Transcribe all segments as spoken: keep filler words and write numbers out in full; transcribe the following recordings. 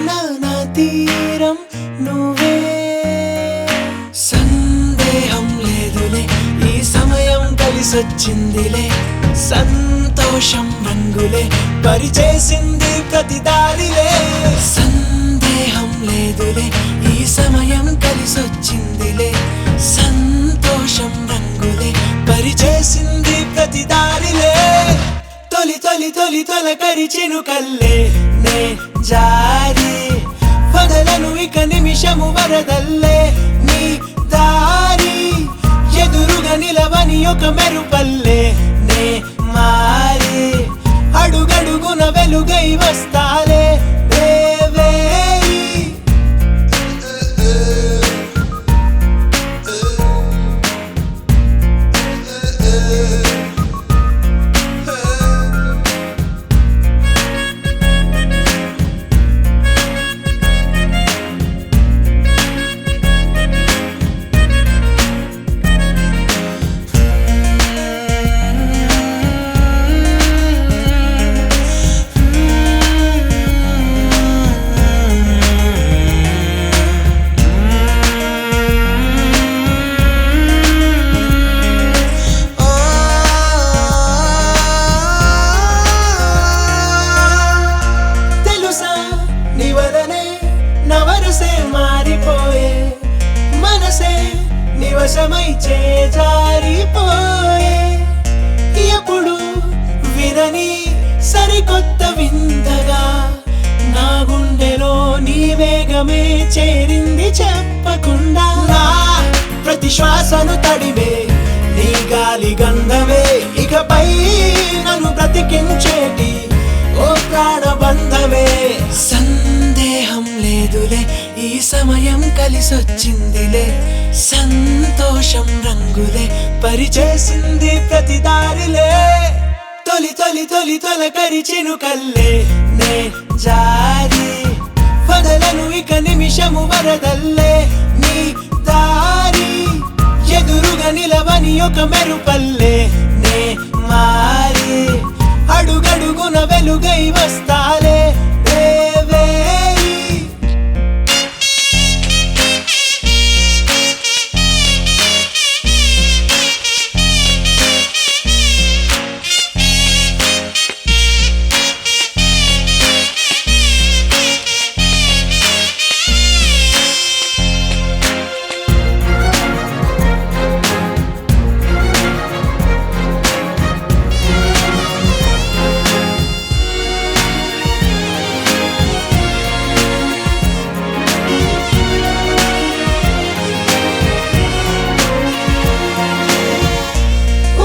నా, నా తీరం నువ్వే. సందేహం లేదులే, ఈ సమయం కలిసొచ్చిందిలే. సంతోషం రంగులే పరిచేసింది ప్రతి దారిలే. సందేహం లేదులే, ఈ సమయం కలిసొచ్చిందిలే. సంతోషం రంగులే పరిచేసింది ప్రతి దారిలే. తొలి తొలి తొలి తొలకరి చినుకల్లే నే జారి, వదలను ఇక నిమిషము వరదల్లే నీ దారి. ఎదురుగా నిలవని ఒక మెరుపల్లే నే మారి, అడుగడుగున వెలుగై వస్తాలే దేవేరి. తెలుసా, నీ వలనే నా వరసే మారిపోయే, మనసే నీ వశమై చేజారిపోయే. ఎప్పుడు వినని సరికొత్త వింతగా నా గుండెలో నీ వేగమే చేరింది చెప్పకుండా. నా ప్రతి శ్వాసను తడిమే నీ గాలి గంధమే, ఇకపై నన్ను బ్రతికించేటి ఓ ప్రాణబంధమే. సందేహం లేదులే, ఈ సమయం కలిసొచ్చిందిలే. సంతోషం రంగులే పరిచేసింది ప్రతి దారిలే. తొలి తొలి తొలి తొలకరి చినుకల్లే నే జారి, వదలను ఇక నిమిషము వరదల్లే నీ దారి. ఎదురుగా నిలవని ఒక మెరుపల్లే నే మారి, అడుగడుగున వెలుగై వస్తాలే దేవేరి.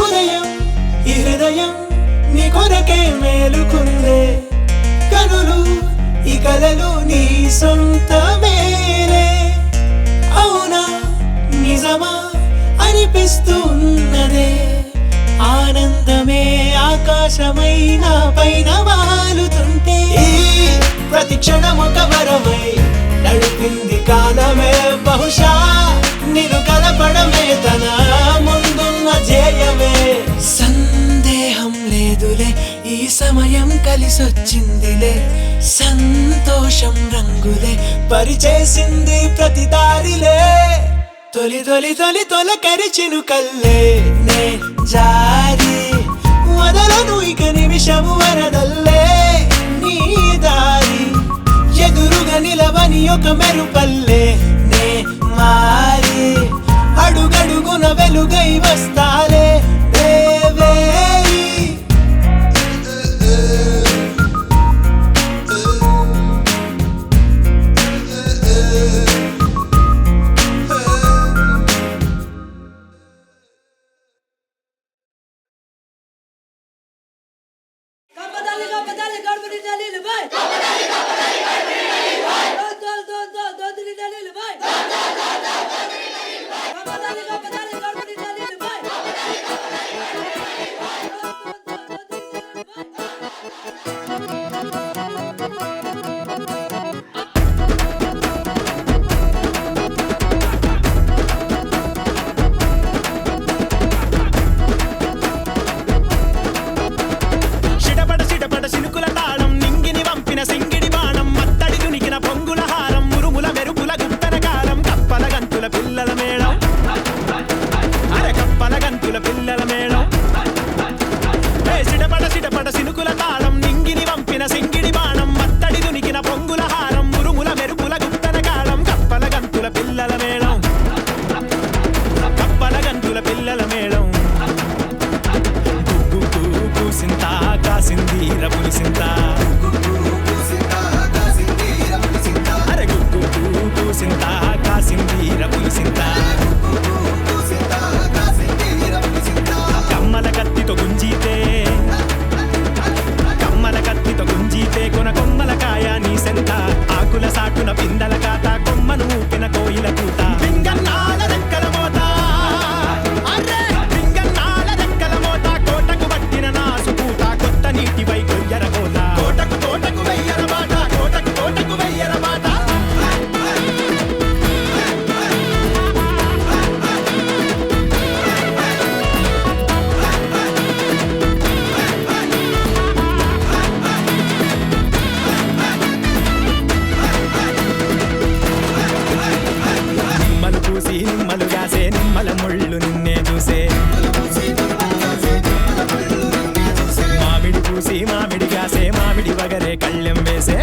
ఉదయం ఈ హృదయం నీ కొరకే మేలుకుందే, కనులు ఈ కలలు నీ సొంతమేలే. అవునా, నిజమా అనిపిస్తున్నదే, ఆనందమే ఆకాశమైన పైన వాలుతుంటే. ఈ ప్రతి క్షణం ఒక వరమై నడిపింది కాలమే, బహుశా నిన్ను కలపడమే తన ముందున్న ధ్యేయమే. సందేహం లేదులే, ఈ సమయం కలిసొచ్చిందిలే. సంతోషం రంగులే పరిచేసింది ప్రతి దారిలే. తొలి తొలి తొలి తొలకరి చినుకల్లే నే జారి, వదలను ఇక నిమిషము వరదల్లే నీ దారి. ఎదురుగా నిలవని ఒక మెరుపల్లే నే మారి, అడుగడుగున వెలుగై వస్తాలే దేవేరి. Tuna pindala kata kommanu kena koila kuta. Pinggan ala rekkala mota. Arè, pinggan ala rekkala mota. Kotaku battina nasu kuta. Kottani tibai koyara kota. Kotaku, kotaku bayara bata. Kotaku, kotaku bayara bata. నిమ్మలు పూసి నిమ్మలు కాసే నిమ్మల ముళ్ళు నిన్నే చూసే. మామిడి పూసి మామిడి కాసే మామిడి వగరే కళ్ళెం వేసే.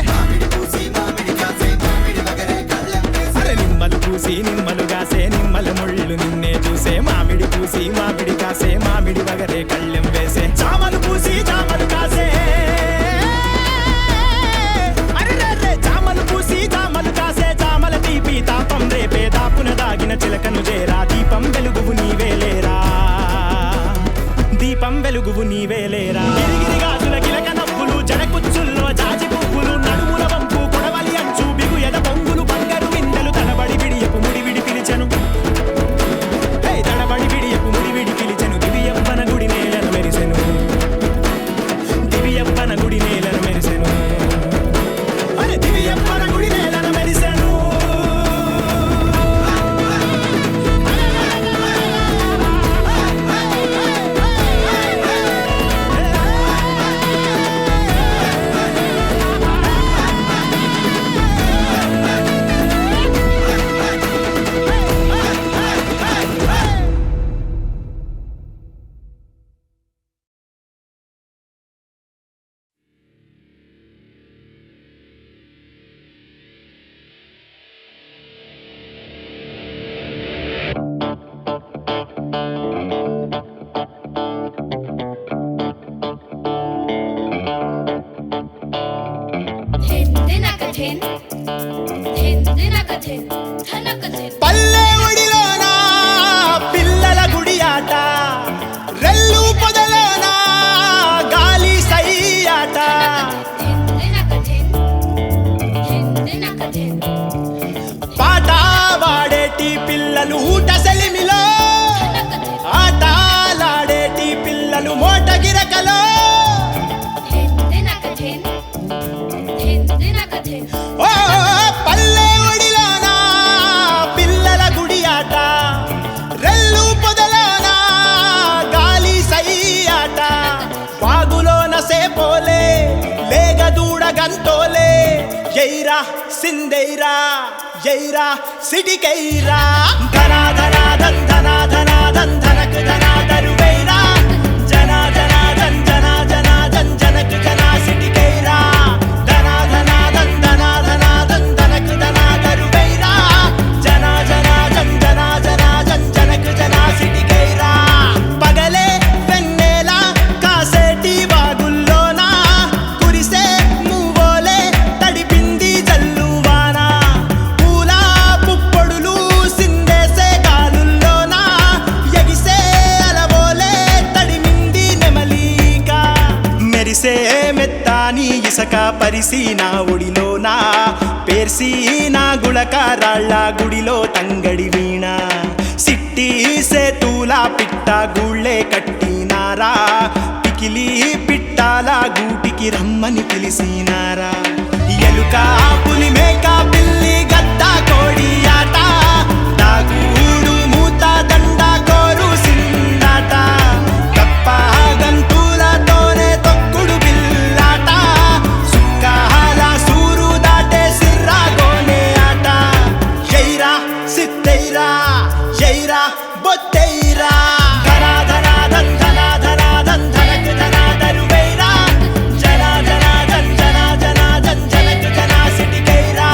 అరె నిమ్మలు పూసి నిమ్మలు కాసే నిమ్మల ముళ్ళు నిన్నే చూసే. మామిడి పూసి మామిడి కాసే మామిడి వగరే కళ్ళెం వేసే. జామలు పూసి జామలు కాసే. అరెరెరె, జామలు పూసి జామలు కాసే. జామల తీపి తాపం రేపే దాపున దాగిన చిలకను చేరా. దీపం వెలుగువు నీవేలేరా. దీపం వెలుగువు నీవేలేరా. గిరిగిరి గాజుల గిలక నవ్వులు, జడకుచ్చుల్లో జాజి పువ్వులు, నడుముల వంపు, కొడవలి అంచు, బిగుయద పొంగులు, బంగారు మిందెలు, తడబడి విడియపు ముడివిడి పిలిచెను. హే, తడబడి విడియపు ముడివిడి పిలిచెను. దివి యవ్వన గుడి నేలను మెరిసెను. దివి యవ్వన గుడి నేలను మెరిసెను. అరె, దివి యవ్వన గుడి నేలను మెరిసెను. ధిన్ ధినక ధిన్, ధిన్ ధినక ధిన్, ధనక ధిన్. పల్లె ఒడిలోన పిల్లల గుడి ఆట, రెల్లు పొదలోన గాలి సయ్యాట. ధిన్ ధినక ధిన్, ధిన్ ధినక ధిన్. పాట వాడేటి పిల్లలు ఊట సెలిమిలో, ఆటలాడేటి పిల్లలు మోట గిరకలో. ఓ పల్లె ఒడిలోన పిల్లల గుడి ఆట, రెల్లు పొదలోన గాలి సయ్యాట. వాగులోన సేపోలే, లేగ దూడ గంతోలే, ఎయిరా సిందెయిరా, ఎయిరా సిటికెయిరా. ధనా ధనా ధన్ ధనా ధనా ధన్ ధనక్ ధనా దరువెయిరా. జనా జనా జన్ జనా జనా జన్ జనక్ జనా సిటికెయిరా. ధనా ధనా ధన్ ధనా ధనా ధన్ ధనక్ ధనా దరువెయిరా. జనా జనా జన్ జనా జనా జన్ జనక్ జనా సిటికెయిరా. పగలే వెన్నెల కాసేటి వాగుల్లోన కురిసే మువ్వోలే తడిపింది జల్లువాన. పూల పుప్పొడులు సిందేసే గాలుల్లోన ఎగిసే అలవోలే తడిమింది నెమలిక. మెరిసే మెత్తాని ఇసక పరిసిన ఒడిలోన పేర్సిన గుళక రాళ్ళ గుడిలో తంగడి వీణ. సిట్టిసే తూల పిట్ట గూళ్ళే కట్టినారా. పికిలి పిట్టాల గూటికి రమ్మని పిలిసినారా. ఎలుక పులి మేక పిల్లి గద్ద కోడి ఆట. దాగుడు మూత దండ కోరు సిందాట. కప్ప గంతులతోనే తొక్కుడు బిల్లాట. సుక్కల సూరు దాటే సిర్రా గోనే ఆట. ఎయిరా సిత్తెయిరా ఎయిరా బొత్తెయిరా. ధనా ధనా ధన్ ధనా ధనా ధన్ ధనక్ ధనా దరువెయిరా. జనా జనా జన్ జనా జనా జన్ జనక్ జనా సిటికెయిరా.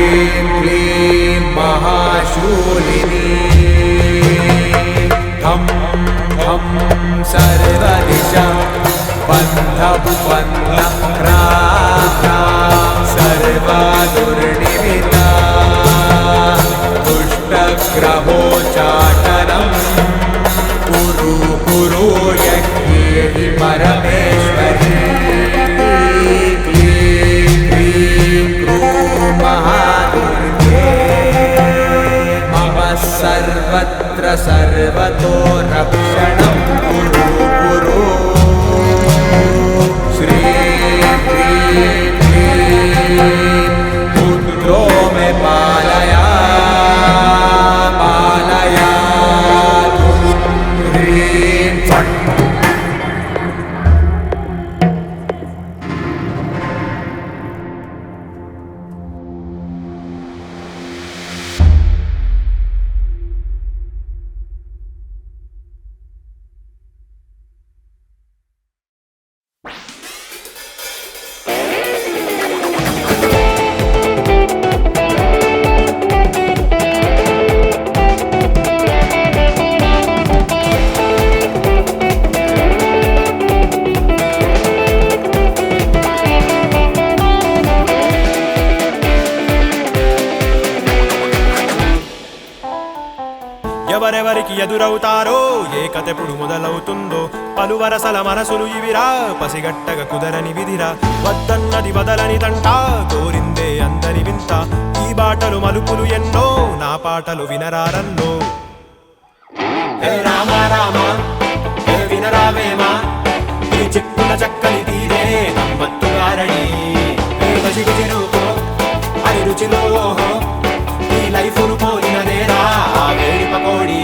क्लीं क्लीं महाशूलिनी। धं धं सर्वदिशः बन्धं बन्धं ह्रां ह्रां सर्वदुर्निमित्ता। दुष्टग्रहोच्चाटनं कुरु कुरु यज्ञेहि परमेश्वरी। क्लीं क्रीं क्रूं महादुर्गे मम सर्वत्र सर्वतो रक्षणं कुरु कुरु। श्रीं क्रीं क्लीं पुत्रो मे पालय पालय। ह्रीं फट्। Yâ bârâ-bârâ kèya dura otaro, yâ katè polo modâ lao tondo. Paluwara salamana solo yâ bira, pasè ghâtthâ ka kodarani bidira. Waddhâna dibâdâlani tanta, korindè andâni binta. Ibâ talo malu polo yenno, napa talo binara ranno. È rama-rama, è vinara vema, è cèkkula cakkalè tire, tammattu garani, è baji-baji ruko, arè ruci loho, è lai furu polina dera, averi pakoni.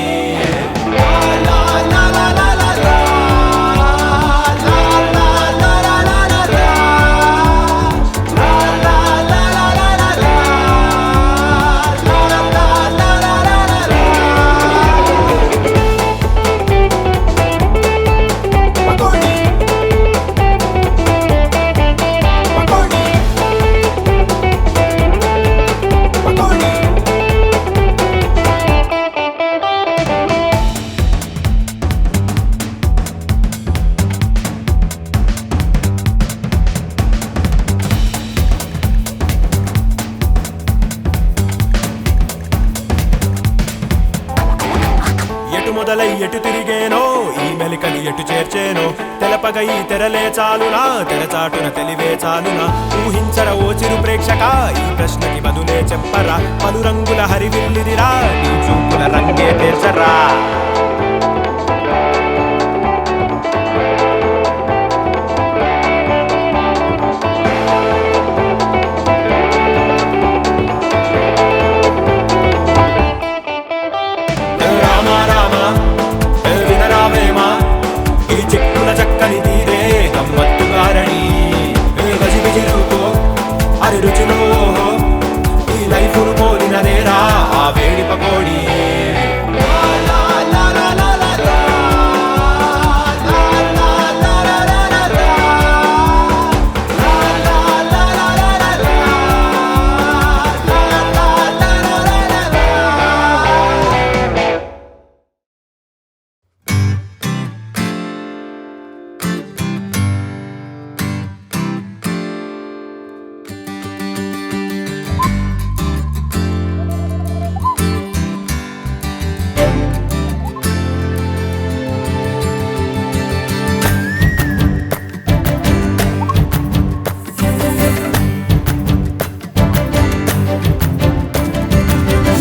ఎటు మొదలై ఎటు తిరిగేనో, ఈ మెలికలు ఎటు చేర్చేనో, తెలపగ ఈ తెరలే చాలునా, తెరచాటున తెలివే చాలునా. ఊహించర ఓ చిరు ప్రేక్షక, ఈ ప్రశ్నకి బదులే చెప్పరా. పలు రంగుల హరివిల్లిదిరా, నీ చూపుల రంగే తేల్చరా. రామ రామ, వినరావేమా, ఈ చిక్కుల చక్కని తీరే గమ్మత్తు గారడి. గజిబిజి రూపో, అరి రుచిలో, ఈ లైఫును పోలినదేరా ఆ వేడి పకోడీ.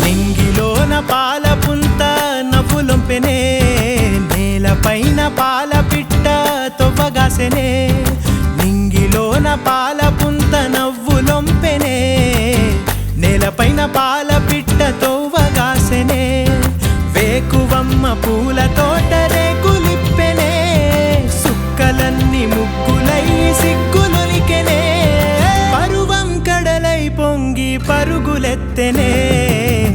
నింగిలోన పాల పుంత నవ్వులొంపెనే, నేలపైన పాల పిట్ట తొవ్వగాసెనే. నింగిలోన పాల పుంత నవ్వులొంపెనే, నేలపైన పాల పిట్ట తొవ్వగాసెనే. వేకువమ్మ పూల తోట రేకులిప్పెనే, సుక్కలన్నీ ముగ్గులై సిగ్గులొలికెనే. పరువం కడలై పొంగి పరుగులెత్తెనే.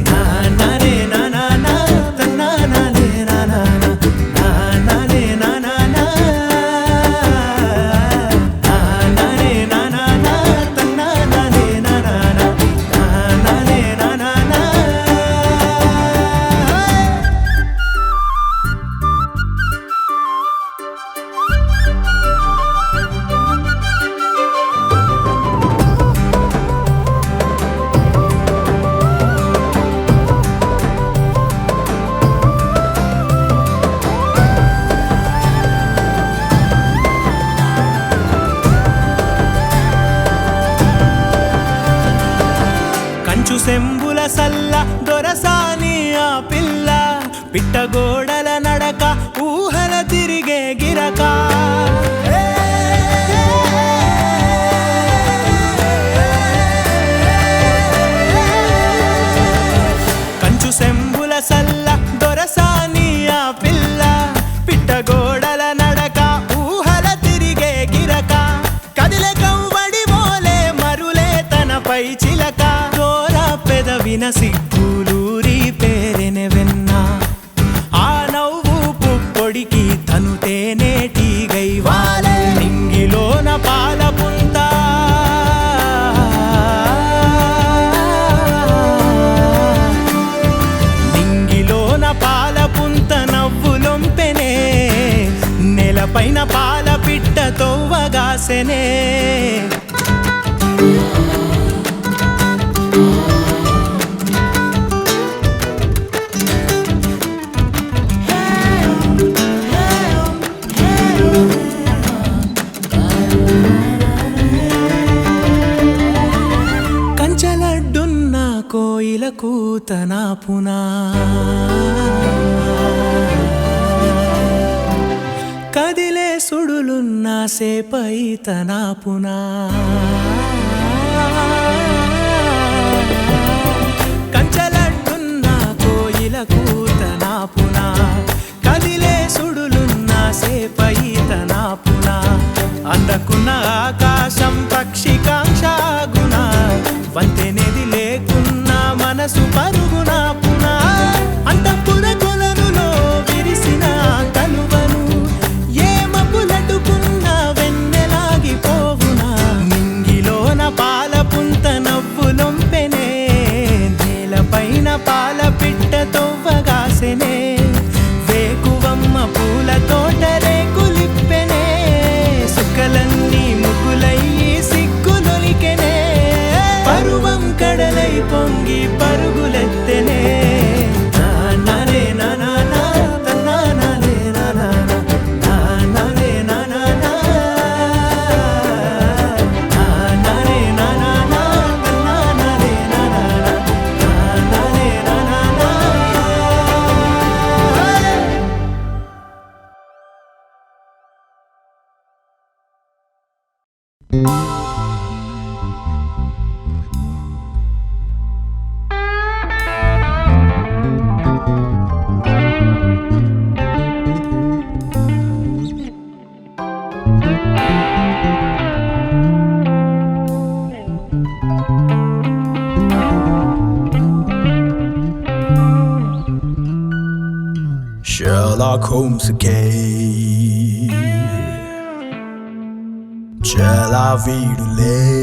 నానానే నానానా, తన్నానానే నానానా, నానానే నానానా. నానానే నానానా, తన్నానానే నానానా, నానా సల్ల దొరసాని ఆ పిల్ల, పిట్టగోడల నడక, ఊహల తిరిగే గిరక. కంచు సెంబుల సల్ల దొరసాని ఆ పిల్ల, పిట్టగోడల నడక, ఊహల తిరిగే గిరక. కదిలే కవ్వడి బోలే మరులే తనపై చిలక. దూర పెదవిన సిగ్గులూరి పేరెనె వెన్న. ఆ నవ్వు పుప్పొడికి తను తేనేటి గైవాలె. నింగిలోన పాల పుంత. నింగిలోన పాల పుంత నవ్వులొంపెనే. నేలపైన పాల పిట్ట తొవ్వగాసెనే. కంచలడ్డున్న కోయిల కూతనాపునా. కదిలే సుడులున్న సేపైతనాపునా. కంచలడ్డున్న కోయిల కూతనాపునా. కదిలే సుడులున్న సేపైతనాపునా. అందకున్న ఆకాశం పక్షికాంక్ష గుణ. వంతెనెది లేకున్న మనసు పరుగునాపునా. అంతఃపుర కొలనులో విరిసిన కలువను. ఏ మబ్బులడ్డుకున్న వెన్నెలాగిపోవునా. నింగిలోన పాల పుంత నవ్వులొంపెనే. నేలపైన పాల పిట్ట తొవ్వగాసెనే. వేకువమ్మ పూల తోట రేకులిప్పెనే. సుక్కలన్నీ ముగ్గులయ్యి సిగ్గులొలికెనే. పరువం కడలై పొంగి పరుగులెత్తెనే. నానానే నానానా, తన్నానానే నానానా, నానానే నానానా. Sherlock Holmes again. C'è la vita lei.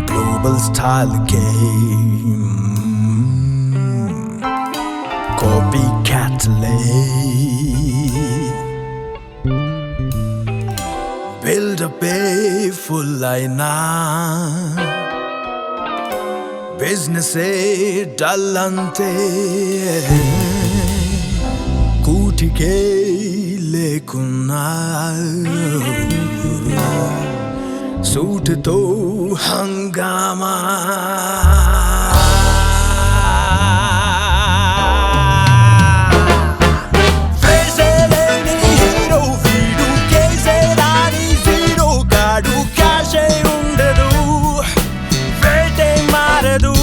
Global style game. Copycat lei. Build up a full line. Business e dallante. Kuti ke le kunna. Suit to hangama. Face leni hero vidu, case lani zero, kadu kashe undadu. Vete maradu.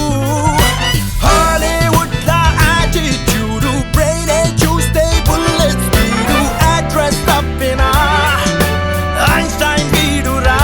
Hollywood la attitude, brain e juice, bullets bidu, address tappina. Einstein bidura.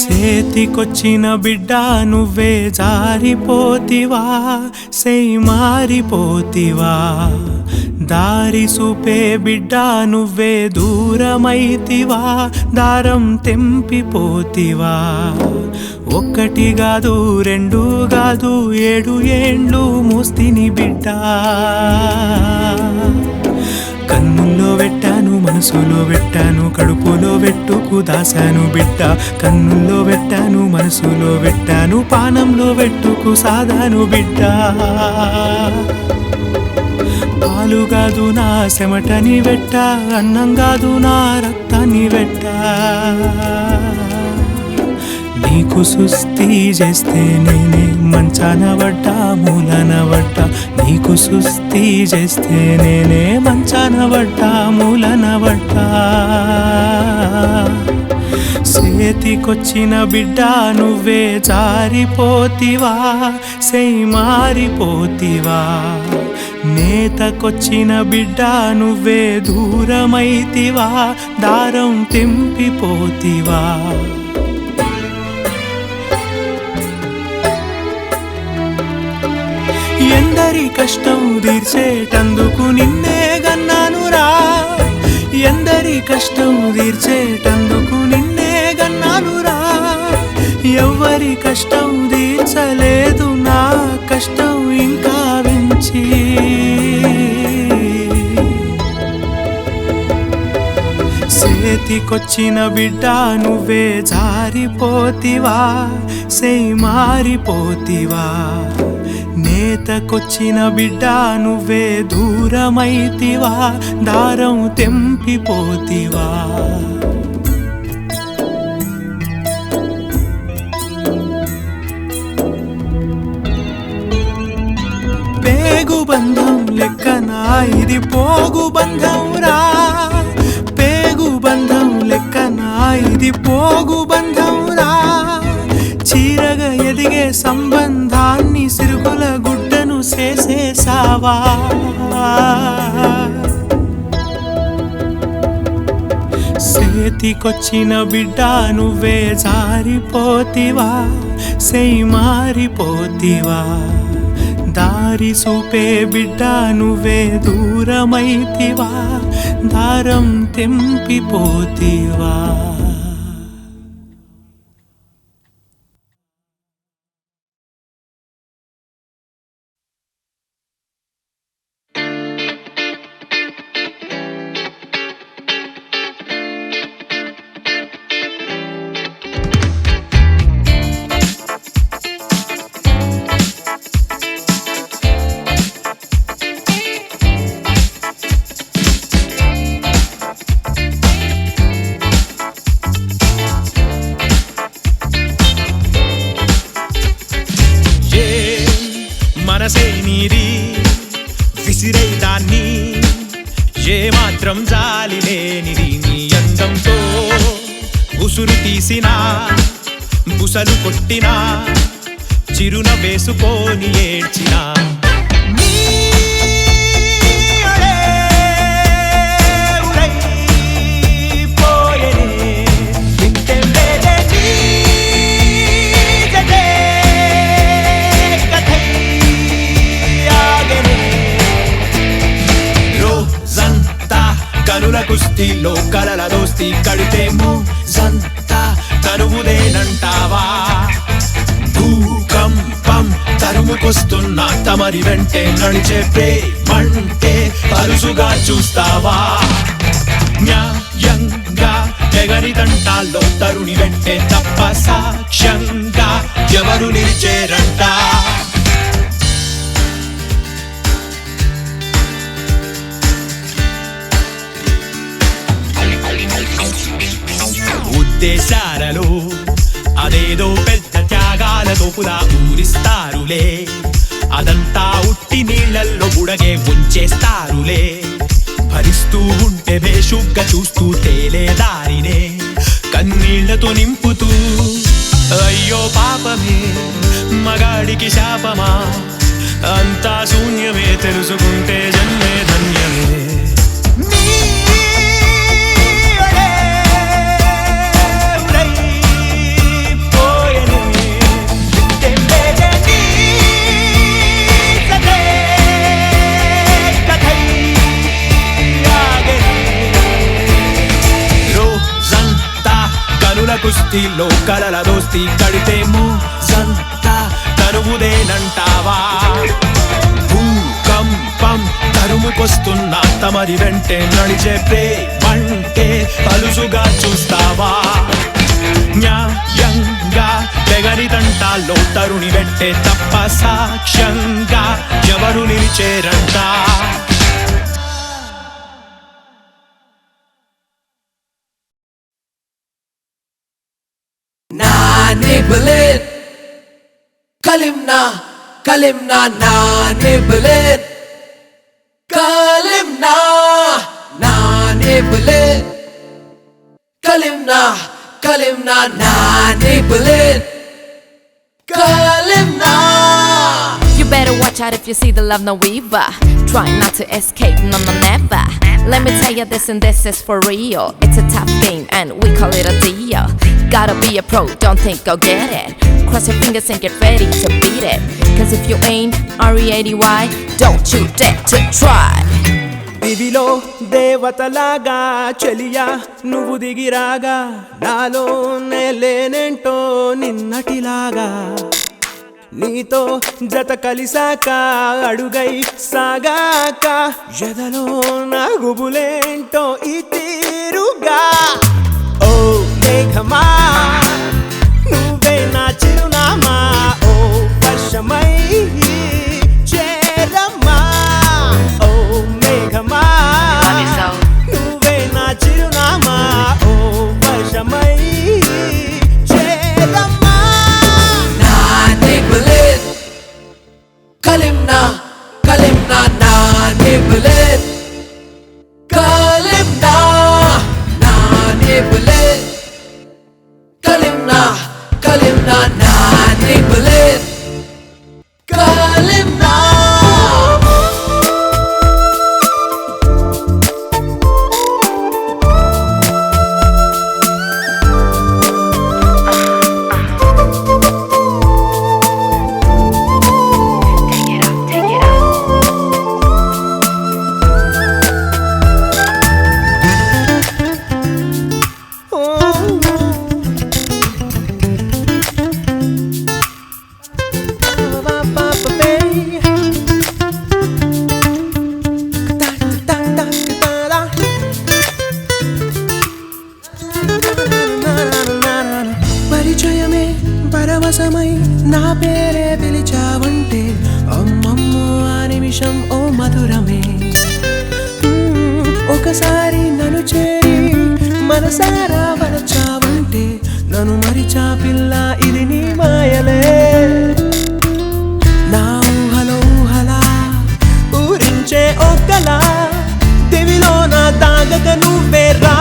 సేతి కొచ్చిన బిడ్డ నువ్వే జారిపోతివా, సై మారిపోతివా. దారి సూపే బిడ్డ నువ్వే దూరమైతివా, దారం తెంపిపోతివా. ఒక్కటి కాదు, రెండు కాదు, ఏడు ఏండ్లు మోస్తిని బిడ్డ. కన్నుల్లో వెట్టాను, మనసులో వెట్టాను, కడుపులో వెట్టుకు దాసాను బిడ్డ. కన్నుల్లో వెట్టాను, మనసులో వెట్టాను, పానంలో వెట్టుకు సాదాను బిడ్డ. పాలు కాదు నా సెమటని వెట్ట, అన్నం కాదు నా రక్తాన్ని వెట్ట. నీకు సుస్థి చేస్తే నేనే మంచాన పడ్డా, మూలన పడ్డా. నీకు సుస్థి చేస్తే నేనే మంచాన పడ్డా, మూలన పడ్డా. సేతికొచ్చిన బిడ్డ నువ్వే జారిపోతివా, సై మారిపోతివా. నేతకొచ్చిన బిడ్డ నువ్వే దూరమైతివా, దారం తెంపిపోతివా. ఎందరి కష్టం తీర్చేటందుకు నిన్నే గన్నానురా, ఎందరి కష్టం తీర్చేటందుకు నిన్నే గన్నానురా. ఎవ్వరి కష్టం తీర్చలేదు నా కష్టం ఇంకా పెంచి. సేతికొచ్చిన బిడ్డ నువ్వే జారిపోతివా, సై మారిపోతివా. నేతకొచ్చిన బిడ్డ నువ్వే దూరమైతివా, దారం తెంపిపోతివా. పేగు బంధం లెక్కన ఇది పోగు బంధంరా, పేగు బంధం లెక్కన ఇది పోగు బంధంరా. చీరగా ఎదిగే సంబంధాన్ని సిరుగుల గుడ్డను చేసేసావా. సేతికొచ్చిన బిడ్డ నువ్వే జారిపోతివా, సై మారిపోతివా. దారి సూపే బిడ్డ నువ్వే దూరమైతివా, దారం తెంపిపోతివా. ఏ మనసే నీది విసిరేదాన్ని, ఏ మాత్రం జాలి లేనిది నీ అందంతో ఉసురు తీసిన, బుసలు కొట్టిన, చిరునవ్వేసుకొని ఏడ్చిన. నీ ఒడే ఉడై పోయెనే, వింటే మేలే నీ జతే కథై ఆగెనే. రోజంతా కనుల కుస్తీలో కలల దోస్తీ కడితే మోజంతా తనువుదేనంటావా? భూకంపం తరుముకొస్తున్న తమరి వెంటే నడిచే ప్రేమంటే అరుసుగా చూస్తావా? న్యాయంగా ఎగరి తంటాల్లో తరుణి వెంటే తప్ప సాక్ష్యంగా ఎవరు నిలిచేరంట? ఉద్దేశాలలో అదేదో పెద్ద త్యాగాల తోపులా ఊరిస్తారులే. అదంతా ఉట్టి నీళ్ళల్లో బుడగే ఉంచేస్తారులే. భరిస్తూ ఉంటే బేషుగ్గా చూస్తూ తేలే దారినే కన్నీళ్లతో నింపుతూ, అయ్యో పాపమే, మగాడికి శాపమా, అంతా శూన్యమే, తెలుసుకుంటే జన్మే ధన్యమే. నీ ఒడే ఉడై లోకాల దోస్తి కడితే మోజంతా తరువుదేనంటావా? భూకంపం తరుముకొస్తున్నా తమరి వెంటే నడిచే ప్రేమంటే అలుసుగా చూస్తావా? న్యాయంగా తెగని తంటాల్లో తరుణి వెట్టే తప్ప సాక్ష్యంగా ఎవరు నిలిచేరంటా? Na nebelin. Kalimna, kalimna na nebelin. Kalimna, na nebelin. Kalimna, kalimna na nebelin. Kalimna. You better watch out if you see the love no weaver. Try not to escape, no, no, never. Let me tell you this, and this is for real. It's a tough game, and we call it a deal. Gotta be a pro, don't think I'll get it. Cross your fingers and get ready to beat it. 'Cause if you ain't R E A D Y, don't you dare to try. దివిలో దేవతలాగా చెలియా నువ్వు దిగిరాగా, నాలో నేలేనేంటో నిన్నటిలాగా. నీతో జత కలిసాక, అడుగై సాగాక, ఎదలో నా గుబులేంటో ఈ తీరుగా. ఓ మేఘమా, నువ్వే నా చిరునామా, ఓ వర్షమై చేరమ్మా. ఓ మేఘమా, నువ్వే నా చిరునామా, ఓ వర్షమై చేరమ్మా. Na nebelin. Kalimna, kalimna na nebelin. Kalimna, na nebelin. Kalimna, kalimna na nebelin. Kalimna. పరిచయమే పరవశమై నా పేరే పిలిచావంటే, అమ్మమ్మో ఆ నిమిషం ఓ మధురమే. మ్మ్, ఒకసారి నన్ను చేరి మనసారా వలచావంటే, నన్ను మరిచా పిల్ల ఇది నీ మాయలే. నా ఊహలో ఊహలా ఊరించే ఓ కల, దివిలో నా తాగక నువ్వే రా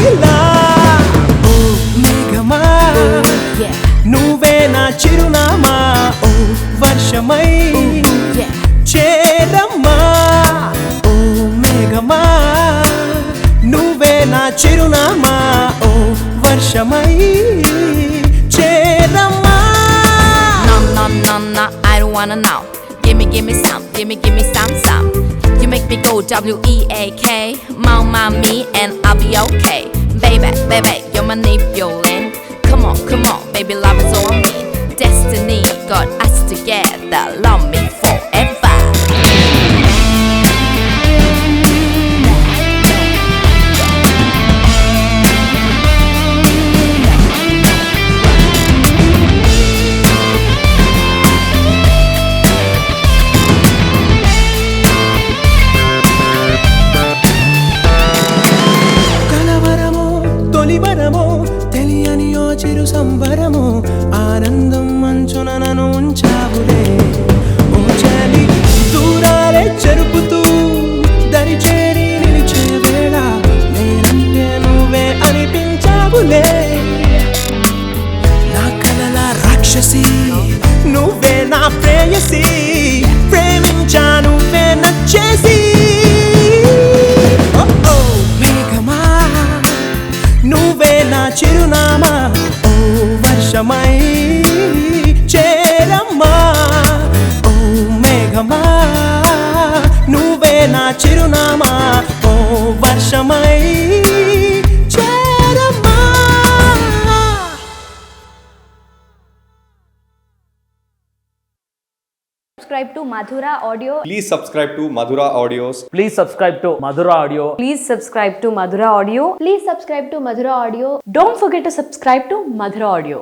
ఇలా. ఓ మేఘమా, Oh, yeah. నువ్వే నా చిరునామా, ఓ వర్షమై Ooh, yeah. చేరమ్మా. ఓ మేఘమా, నువ్వే నా చిరునామా, ఓ వర్షమై చేరమ్మా. No, no, no, no, I don't wanna know. Gimme, gimme some, gimme, gimme some, some. You make me go W E A K, mamma mia, and I'll be okay. Baby, baby, you're manipulating. Come on, come on, baby, love is all I need. Destiny got us together, love me forever. కలవరమో, తొలివరమో, తెలియని ఓ చిరు సంబరమో, ఆనందం మంచున నన్ను ఉంచావులే. ఓ చలి దూరాలే జరుపుతూ, దరి చేరి నిలిచే వేళ, నేనంటే నువ్వే అనిపించావులే. నా కలల రాక్షసి, నువ్వే నా ప్రేయసి, ప్రేమించా నువ్వే నచ్చేసి. ఓ, ఓ, మేఘమా, నువ్వే నా చిరునామా, ఓ Subscribe to Madhura Audio. Please subscribe to Madhura Audios. Please subscribe to Madhura Audio. Please subscribe to Madhura Audio. Please subscribe to Madhura Audio. Don't forget to subscribe to Madhura Audio.